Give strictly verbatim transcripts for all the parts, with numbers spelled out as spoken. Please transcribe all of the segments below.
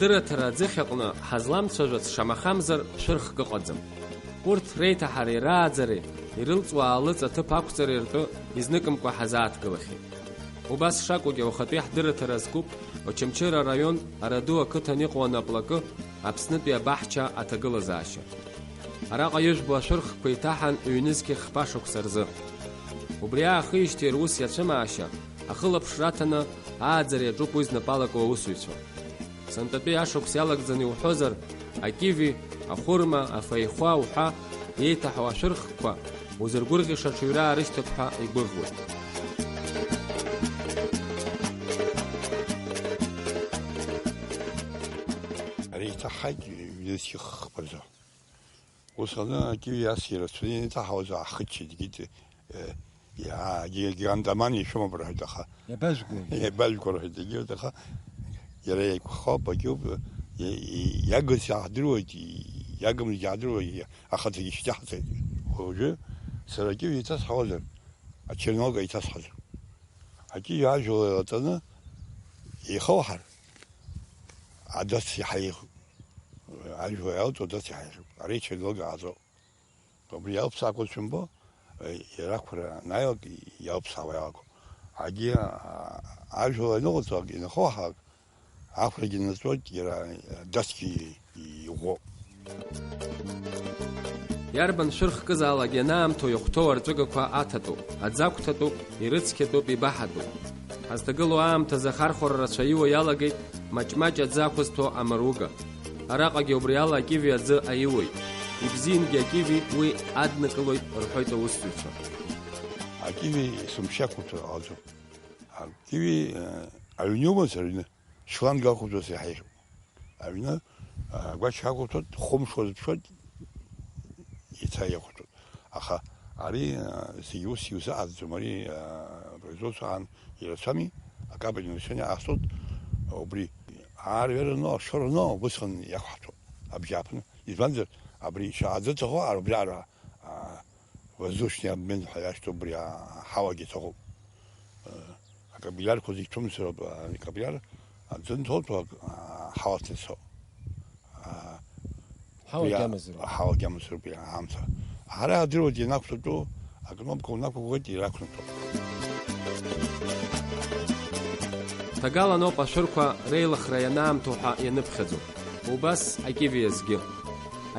Адырраҭара аӡыхь аҟны ҳазламцәажәац шамахамзар шәырхк ыҟаӡам. Урҭ реиҭаҳареи рааӡареи, ирылҵуа аалыҵ аҭыԥ ақәҵареи ртәы изныкымкәа ҳазааҭгылахьеит. Убас шакәугьы, уахатәи ҳдырраҭара азкуп Очамчыра араион Араду ақыҭан иҟоу анаплакы Аԥснытәи абаҳча аҭагылазаашьа. Араҟа ижәбо ашәырхқәа иҭаҳан ҩнызқьи хԥа шықәса рзы. Убри аахижьҭеи рус иацәымаашьа ахылаԥшра аҭаны ааӡара иаҿуп уи знапалаку аусзуҩцәа. Сынтәатәи ашықәс иалагӡаны иуҳәозар, акиви, ахәырма, афаихәа уҳәа еиҭаҳау ашәырхқәа узыргәырӷьаша аҽаҩра аарышьҭып ҳәа игәыӷуеит. Ари иҭаҳаит ҩнызқьы хԥа рзы. Усҟаны акиви ас ирацәаны ианиҭаҳауаз аахыччеит, егьит, э, иа-, егьи, егьи андаман ишәымоуп рҳәеит, аха. Иабажәго? Иабажәго рҳәеит, егьырҭ, аха иара еиқәхоуп, акиуп, и-, и-, иагыз иаҳдыруеит, и-, иагымыз иаҳдыруеит, и-, ахаҭагьы шьҭаҳҵеит. Уажәы сара акиви еиҭасҳауазар, ачернок еиҭасҳазар. Акиви ажәла еилаҵаны еихауҳар, адас иаҳа еиӷьуп. Ажәла иалҵуа даци ҳаихьуп. Ари черлог ааӡоуп. Убри иалԥсаақәоз шәымбо, иара ақәра анааилак иалԥсаауа иалаго. Агьи, а, ажәла аныҟаҵалак, инахоҳаак, ақәрагьы наҵоит, иара дацгьы иӷәӷәоуп. Иарбан шәырхкызаалак ианаамҭоу иахәҭоу арҵәыгақәа аҭатәуп, аӡы ақәҭатәуп, ирыцқьатәуп, ибаҳатәуп. Ҳазҭагылоу аамҭазы ахархәара рацәа аиуа иалагеит маҷ-маҷ аӡы ақәызҭәо амыруга. Араҟагьы убри ала акиви аӡы аиуеит. Ибзиангьы акиви уи аднакылоит, рҳәоит аусзуҩцәа. Акиви есымша ақәырҭәа ҟалҵом. Акиви, э, аҩны иумаз аҩны, шланг ақәырҭәас иаҳа иӷьуп. Аҩны, а, агәач ақәырҭәоит, хәымш уазԥшуеит, еиҭа иақәырҭәоит. Аха ари, а, зегьы ус иузыҟаҵаӡом, ари, а, производство аан ирацәами, акапельное решение ҟасҵоит, убри аарҩараны, ашоураны, убысҟан иақәҳарҭәоит абжьааԥны. Избанзар, абри шаҟа аӡы аҭаху, ара убри ара, а, воздушный обмен ҳәа иашьҭоуп, убри аҳауагьы иҭахуп. Акапиллярқәа зегь ҭәымсыроуп, акапилляр аӡы анҭоуҭәо, аҳауа ҭацо. Ҳауа агьамазароуп. Аҳауа агьамазароуп аамҭа. Ҳара ҳадыруеит ианақәҭәатәу, акнопка унақәгәыӷуеит, ирақәнаҭәоит. Ҭагаланоуп ашәырқәа реилыхра ианаамҭоу ҳәа ианыԥхьаӡо. Убас акиви азгьы.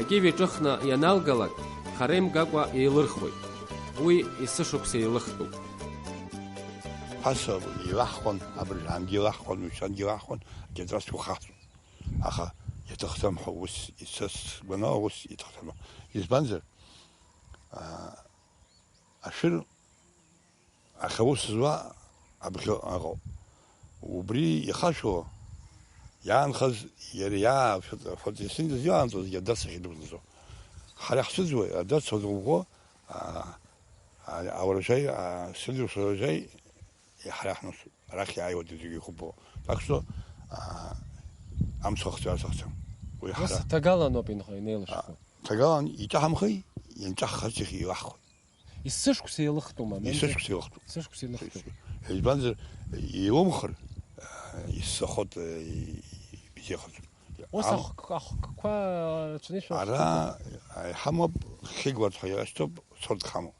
Акиви ҿыхны ианалгалак, хара имгакәа еилырхуеит. Уи есышықәса еилыхтәуп. Ԥаса илаҳхуан, абыржәгьы илаҳхуан, уашьҭангьы илаҳхуан, агьаҵас ухаҵон. Аха иаҭахӡам ҳәа ус исызгәанаҳа, ус иҭахӡам. Избанзар, аа, ашәыр Аха аус зуа абӷьы ыҟоуп. Убри ихашәо, иаанхаз иара иаа-, фотосинтез иаанҵәозгьы адацахь идәықәнаҵо. Ҳара иаҳцәыӡуеи, адац озыӷәӷәо, а, а, ауражаи, а, сидр урожаи ҳара иаҳнасуеит. Арахь иааиуа дыӡҩгьы ихәыбло. Так что, а, амца ахҵәар аҭахӡам. Уи ус ҳара ҭагаланоуп инхо, инеилышәхуа. А, ҭагалан иҿаҳамхеи, ианҿаҳхарц ихы илаҳхуеит. Есышықәса еилыхтәума? Есышықәса еилыхтәуп. Есышықәса еилыхтәуп. Избанзар, иумхыр, исзахоит, ибзиахаӡом. Ус ам- ахк-, ахкқәа рацәаны ишәо. Ара иҳамоуп хьыгәлаҭ ҳәа иашьҭоуп, сорт хамоуп.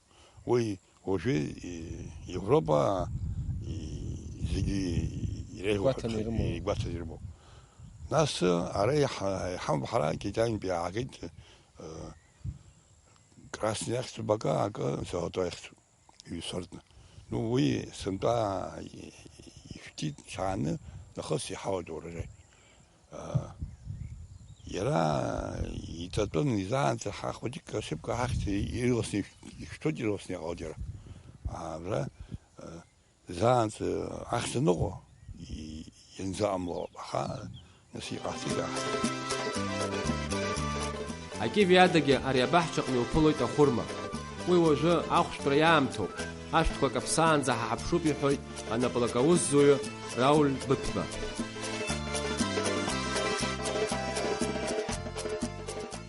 Уи уажәы, и-, Европа, и-, зегьы иреиӷьу Игәаҭаны ҳәа ирымоу. Игәаҭаны ирымоуп. Нас ара иҳа-, иҳамоуп ҳара Китаинтәи иаагеит, э, Красный ахьӡуп акы, акы золотой ахьӡуп, ҩсортны. Ну, уи сынтәа ишәҭит, ҽааны, нахыс иҳауеит урожай. А, иара иҵатәын, изаанӡа ҳа хәыҷык ошибка ҳахьӡ ирласны ишәҭоит, ирласны иҟалоит иара. А, абра, а, Заанӡа ахьӡ аныҟоу, и-, ианӡаҟамло, аха нас иҟаҳҵеит, иҟаҳҵеит. Акиви адагьы ари абаҳчаҟны иуԥылоит ахәырма. Уи уажәы ахәшәтәра иаамҭоуп, ашәҭқәа каԥсаанӡа ҳаҳаԥшуп, иҳәоит анаплакаусзуҩы Рауль Быҭәба.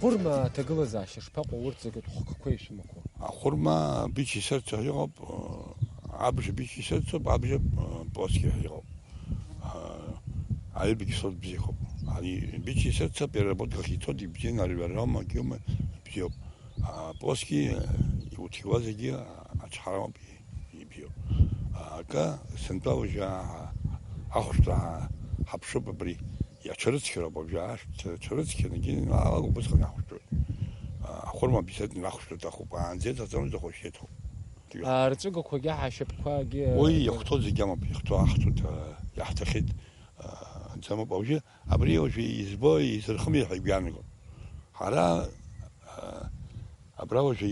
Хәырма аҭагылазаашьа шԥаҟоу урҭ зегьы хкқәа ишәымақәоу? Ахәырма Бичи Сердце ҳәа иҟоуп, абжа Бичи Сердцеуп, абжа, э, Плотски ҳәа иҟоуп. Э, аҩбагьы сорт бзиақәоуп. Ани, бичи сырца переработках ицоит, ибзиан, арҩарам, агьиума, ибзиоуп. А, плоский, э, иуҭиуа зегьы, а, ачҳарамоуп, и-, ибзиоуп. А, акы, сынтәа уажәы, а, ахәшәтәра, а, ҳаԥшуп абри. Иаҽарыцқьароуп уажәы, ашәҭ-, ҽарыцқьаны, егьи, а, убысҟан иаҳхәшәтәуеит. А, ахәырма обязательно иахәшәтәуа иҭахуп, аанӡа иаҭаӡамызт, ахәашьа иаҭахуп. Арҵәыгақәагьы ҳашьапқәагьы. Уи иахәҭоу зегь амоуп, иахәҭоу аҳҭоит, а, иаҳҭахьеит, а, анцамоуп. Уажәы Абри уажәы избо, изырхымҩа ҳәа игәы иаанагон. Ҳара, а, абра уажәы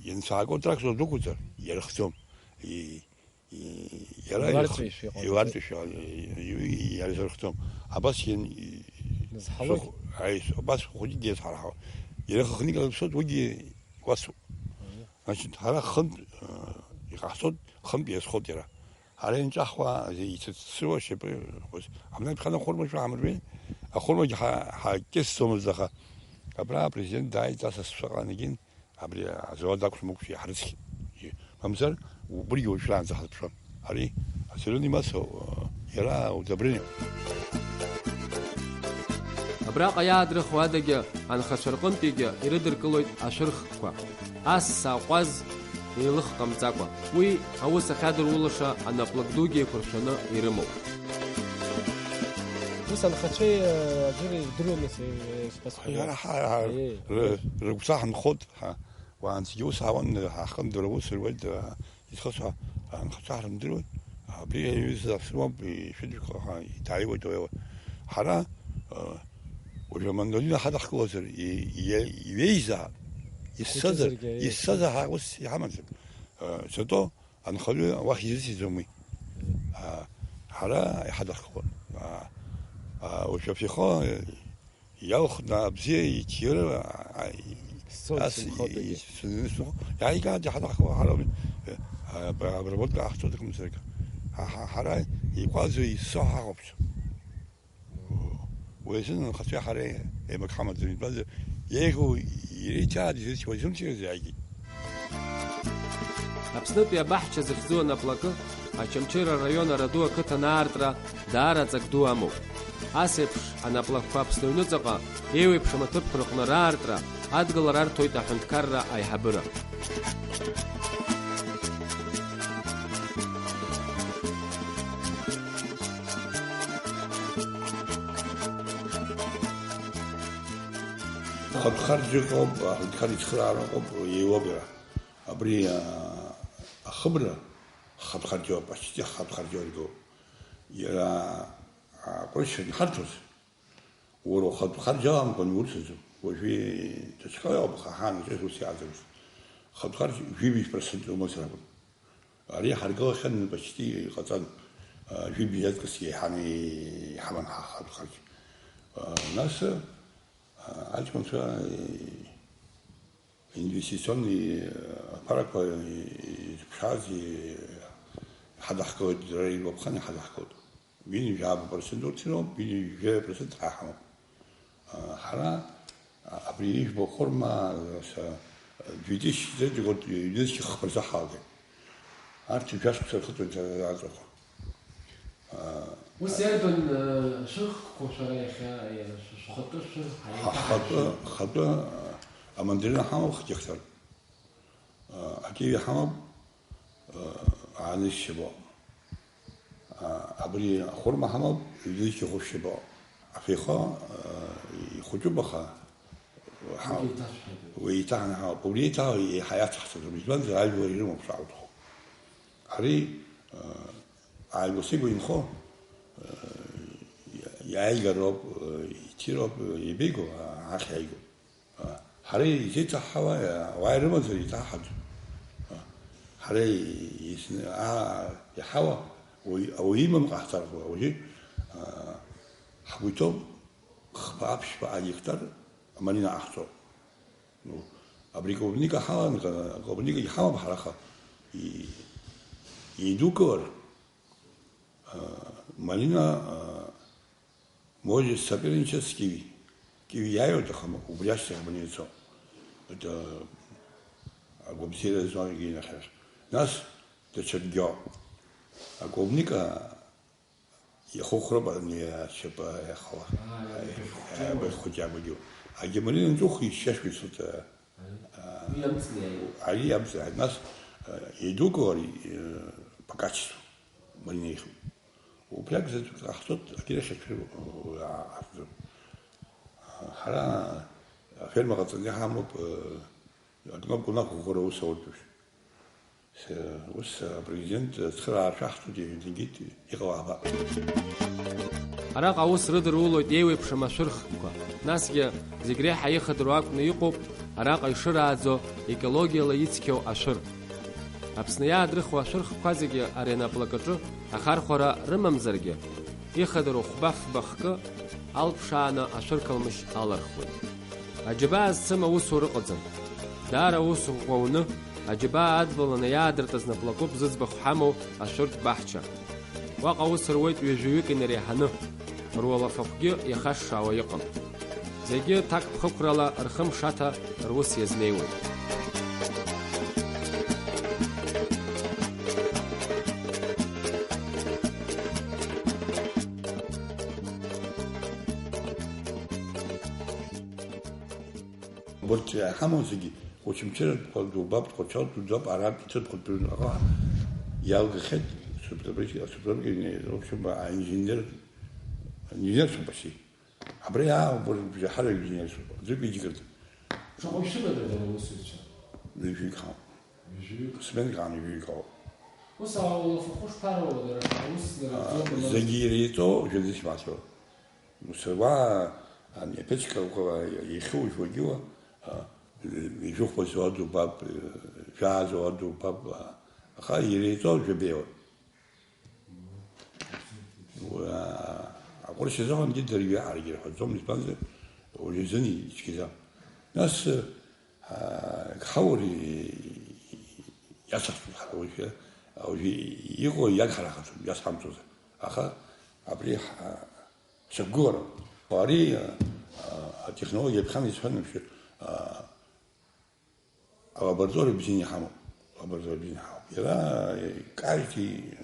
ианцәааго трактор дықәуҵар, иарыхӡом. И-, и-, иара ирх-, Иларҵәишәа иҟан. Иларҵәишәа, и-, и-, и-, иара изырхӡом. Абас иан-, и-, Дызҳалоит. Сыхә-, аи, с-, абас хәыҷыкгьы иазҳарҳауа. Иара хыхнигала дыԥсуеит, уигьы иуасуп. Мгм. Значит, ҳара хынтә, э, иҟаҳҵоит, хынтә иазхоит иара. Ҳара инҿаҳхуа, ицыццыуа шьапы, ус, абна ԥхьан ахәырма шәаҳамырбеи, ахәырмагьы ҳа-, ҳакьысӡомызт, аха абра апрезидент дааит, асас шәаҟа анагин, абри азауад ақәшәмықәшәа иаҳрыцқьеит. Мамзар, убригьы уажәраанӡа ҳазыԥшуан. Ари, Аселион имасоу, иара удобрение. Абраҟа иаадрыхуа адагьы анхацәа рҟынтәигьы ирыдыркылоит ашәырхқәа. Ас сааҟәаз еилых ҟамҵакәа. Уи аус ахьадырулаша анаплак дугьы еиқәыршәаны ирымоуп. Ус анхацәеи, э, аӡәыр ирдыруан, нас, э, э, шԥасҳәои? Ҳара ҳа-, ҳа-, Е. ры-, рыгәҭа ҳанхоит, ҳа, уаанӡагьы ус ҳауан, ҳахындыр аус руеит, э, изхысҳәа, анхацәа ҳрымдыруеит. Абри аҩыза аԥсуамтә ишәыдҩықәа ҳа-, иҭааиуеит уи. Ҳара, э, уажәы амандолина ҳадаҳкылозар, и-, и-, иҩеизаап, иссазар, Хәыҷызаргьы, аиеи. Иссазар ҳа ус иҳамаӡам. Э, зато анхаҩы уахь изыциӡом уи. А, ҳара иҳадаҳкылон. А, а, уажәы афихо, э, Иалхны абзиа иҭира, а, Сцон ас, сынхоит и-, егьи. Сынхо-, иааигааит иҳаҭаххо ҳара, а, б-, обработка ҟаҳҵоит акымзарак. Ҳа, ҳа, ҳара икәазу иссо ҳахәаԥшуа. Уи азын анхацәеи ҳареи еимак ҳамаӡам, избанзар, еиӷьу иреиҭааит, изрыцқьуа изымчирыз иааигеит. Аԥснытәи абаҳча захьӡу анаплакы Очамчыра араион Араду ақыҭан аартра даара ҵак ду амоуп. Ас еиԥш анаплакқәа Аԥсны аҩныҵҟа еиуеиԥшым аҭыԥқәа рҟны раартра адгылара арҭоит аҳәынҭқарра аиҳабыра. Хатә харџь ыҟоуп, аҳәынҭқар ицхыраара ыҟоуп, еилоуп иара. Абри, а, ахыбра хатә харџьоуп, почти хатә харџьоу иргоуп. Иара, а, аҟәрышь анҳарҭоз, уара ухатә харџь аламкәан иурҭаӡом. Уажәы даҽакала иҟоуп, аха ҳанаҿ ус иааӡамызт. Хатә харџь жәибжь процент умазар акәын. Ари ҳаргылахьан почти иҟаҵан, а, жәибжь аҵкыс еиҳаны иҳаман ҳа хатә харџь. А, нас, а, аҷкәынцәа, инвестиционный, э, аԥарақәа, э, изыԥшааз, э, ҳадаҳкылоит, дара иргәаԥхан иҳадаҳкылоит. Ҩынҩажәи жәаба процент урҭ ироуп, ҩынҩажәи жәаҩа процент ҳа ҳамоуп. А, ҳара, а, абри ижәбо форма, а, две тысячи год, ҩнызқь хԥа рзы ҳалгеит. Арҭ жәашықәса рхыҵуеит аҵәақәа. Ус иарбан, э, шәырхқәоу шәара иахьа, э, шә-, шәхатәы шәыр-, Ҳа-, ҳаиҭаҳажәлар? Ҳхатәы, ҳхатәы, э, амандарина ҳамоуп хгеқтар. Э, акиви ҳамоуп, э, ааныжь шьабаҟа. Э, абри ахәырма ҳамоуп, ҩнызқь хәышә шьабаҟа. Афеиха, э, ихәыҷуп, аха ҳа-, Уигьы еиҭашәҳәатәуп. Уи еиҭаҳаны ҳауп. Убри еиҭа еиҳа иацҳҵаӡом, избанзар, ажәлар ирымоуп шәаауҭаху. Ари, э, ааигәа-сигәа инхо, э, иа-, иааигароуп, э, иҭироуп, э, иабеигоу, а, ахь иааигоуп. А, ҳара изеиҭаҳҳауа, э, ауаа ирымазар еиҭаҳҳаӡом. А, ҳара изны, а, иаҳауа, уаҩ, ауаҩы имам ҟаҳҵар ҟалоит. Уажәы, а, ҳгәы иҭоуп, хԥа-ԥшьба агектар амарина ҟаҳҵо. Ну, абри клубника ҳалан, клубникагьы ҳамам ҳара, аха и-, идукылар, а, марина, а, может соперничать с киви. Киви иааиуеит, аха убри ашьҭахь амарина ицо. Это агәабзиара змам егьи нахьхьи. Нас даҽакгьы. Аклубника Ихухрап ани ашьапы иахала. Аа, иахьа Абри хәыҷы абагьы. Агьамарин анҵәух ишьашәа исуҭа. Ари амҵны иааиуеит. Ари амҵны иааиуеит. Нас, э, идукылар, э, по качеству. Марина ихьуп. Убри акәзар, ҟаҳҵоит, акирахь ацәырго, э, ҳара аферма ҟаҵаны иҳамоуп, э, акнопка унақәыӷәӷәара аус ауртәушәа. Ус апрезидент ацхыраара шәаҳҭоит, иҳәеит, егьит, иҟалаба. Араҟа аус рыдырулоит еиуеиԥшым ашәырхқәа, насгьы зегь реиҳа ихадоу акәны иҟоуп араҟа ишырааӡо екологиала ицқьоу ашәыр. Аԥсны иаадрыхуа ашәырхқәа зегьы ари анаплакаҿы ахархәара рымамзаргьы, ихадоу хәба-фба хкы алԥшааны ашәырқалмышь алархуеит. Аџьабаа зцым аусура ыҟаӡам. Даара аус ӷәӷәа уны, аџьабаа адваланы иаадыртыз наплакуп зыӡбахә ҳамоу ашәыртә баҳча. Уаҟа аус руеит ҩажәаҩык инареиҳаны, руалафахәгьы иахашшаауа иҟам. Зегьы ҭакԥхықәрала рхымшаҭа рус иазнеиуеит. Урҭ иҳамоу зегьы, Очамчыратәқәа дубап, Тҟәарчалтә дубап, аратә ҭыԥқәа дырҩны аҟала иалгахьеит, асубтопричка, асубтопричка, в общем, аинженер, инженерцәа почти. Абри аауп, уажә ҳара инженерцәоуп, аӡәы ҩыџьа рыҭ. Шаҟа ишәымадоу дара аусзуҩцәа? Ҩажәаҩык ҳауп. Ҩажәаҩык? Сменк аан ҩажәаҩык ауп. Ус аулафахәы шԥароуа дара, аус дара А, рзыҳәан? Зегьы иреиҵоу жәаӡәы ишмаҳәо. Ус уа, ани, аԥечкақәа иахьыужьуагьы уа, а, ижәыхәба зуа дубап, жәаа зуа дубап, а, аха иреиҵоу жәабеиуа. Уа, аҟәыршь азыҳәангьы дырҩаҳаргьы рҳәаӡом, избанзар, уажәы изын ицәгьаӡам. Нас, а, гҳаур и-, иацаҳҵоит ҳара уажәы, уажәы иҟоу иагҳарахаӡом, иацҳамҵозар. Аха абри ҳа-, Шьақәгылара. Ари, а, атехнологиа ԥхьан исҳәан, вообще, а, алабораториа бзианы иҳамоуп. Лабораториа бзианы иҳамоуп. Иара, э, каждый, э,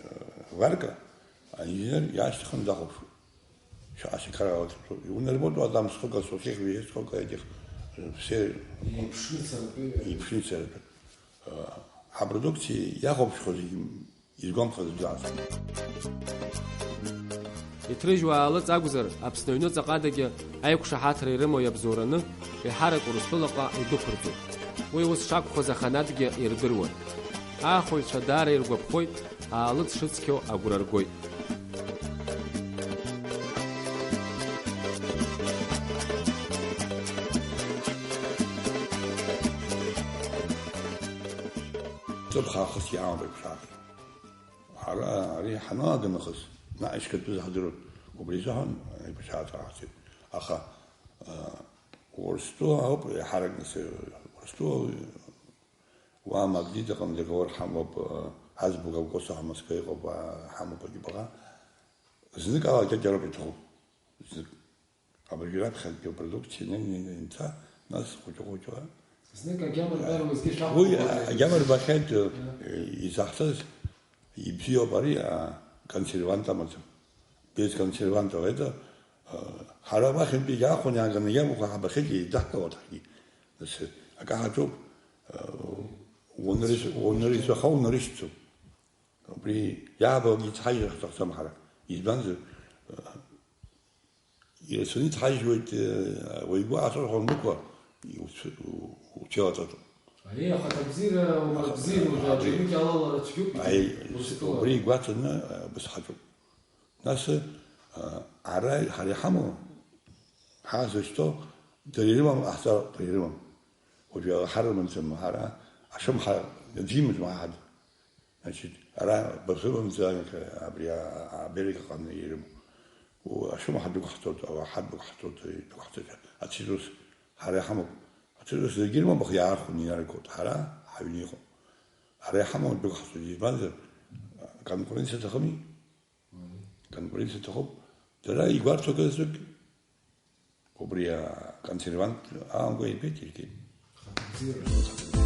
варка, аинженер иаашьҭыхны дахәаԥшуеит. Шаҟа сикара алаҭаԥсоуп. Иунарбоит, уа там сколько сухих веществ, сколько этих, э, все. Иԥшны царатәы. Иԥшны царатәы. Э, апродукциа иахәаԥшхо зегьы Изгәамԥхаз ӡәӡәааз. Иҭрыжьуа аалыҵ акәзар, Аԥсны аҩныҵаҟадагьы аиқәшаҳаҭра ирымоу иабзоураны, еиҳарак Урыстәылаҟа идәықәырҵоит. Уи ус шакәхоз аханатәгьы ирдыруан. Аахәаҩцәа даара иргәаԥхоит, аалыҵ шыцқьоу агәра ргоит. Ҵыԥх аахыс иаауп еиқәшаҳаҭра. Ҳара ари ҳаналага нахыс, наҟ ишьқьыртәыз ҳдыруан, убри азыҳәан еиқәшаҳаҭра ҳахьӡеит. Аха, а, Урыстәыла ауп еиҳарак нас, Урыстәыла уа Магнит аҟны договор ҳамоуп, а, Азбук Алкоса ҳәа Москва иҟоуп, а, ҳамоуп агьыбӷа. Знык ала акьаҿ ароуп иҭаху. Знык. Абыржәы раԥхьатәи апродукциа анеины ианца, нас хәыҷы-хәыҷла. Знык агьама рбар уеизгьы шәақәхоит. Уи агьама рбахьеит, э, изаҳҵаз ибзиоуп ари, а, консервант амаӡам. Без консервантов это, э, ҳара уахьынтәи иаахәаны иааганы иамоуқәа ҳабахьеит еидаҳкылоит ҳаргьы. Нас, акы ҳаҿуп, э, унарыц-, унарыцәаха унарышьҭӡом. Убри иаабо ицҳаижьыр ҳҭахӡам ҳара. Избанзар, э, Ирацәаны иҭҳажьуеит, уаҩ игәы аасырхәон дәықәла, уцәа-, у-, учеилаҵәатәуп. Аиеи, ахаҭабзиара, уара бзиан, уажәы абри аџьармыкьа алалара цәгьоуп, Аи, иҭоуп, Урыстәыла. Убри игәаҭаны, а, бысҳаҭуп. Нас, а, ара, ҳара иҳамоу, ҳазышьҭоу, дара ирымам, аҳҵар дара ирымам. Уажәы ҳарымаӡам, ҳара, ашымҳа, аӡәы имаӡам ҳа ҳадгьыл. Значит, ара базыруамзар, абри а-, Америка аҟны ирымоу. У-, ашәымҳа дәықәҳҵоит, ауаа ҳадәықәҳҵоит, идәықәҳҵоит. Ацирус ҳара иҳамоуп. Ацирус зегьы ирымоуп, аха иаархәаны инаргоит. Ҳара ҳаҩны иҟоуп. Ҳара иҳамоу дәықәҳҵоит. Избанзар, конкуренциа аҭахыми? Конкуренциа аҭахуп. Дара игәарҭо акызаҵәык Убри аконсервант аамгәа ибеит иаргьы. Бзиара.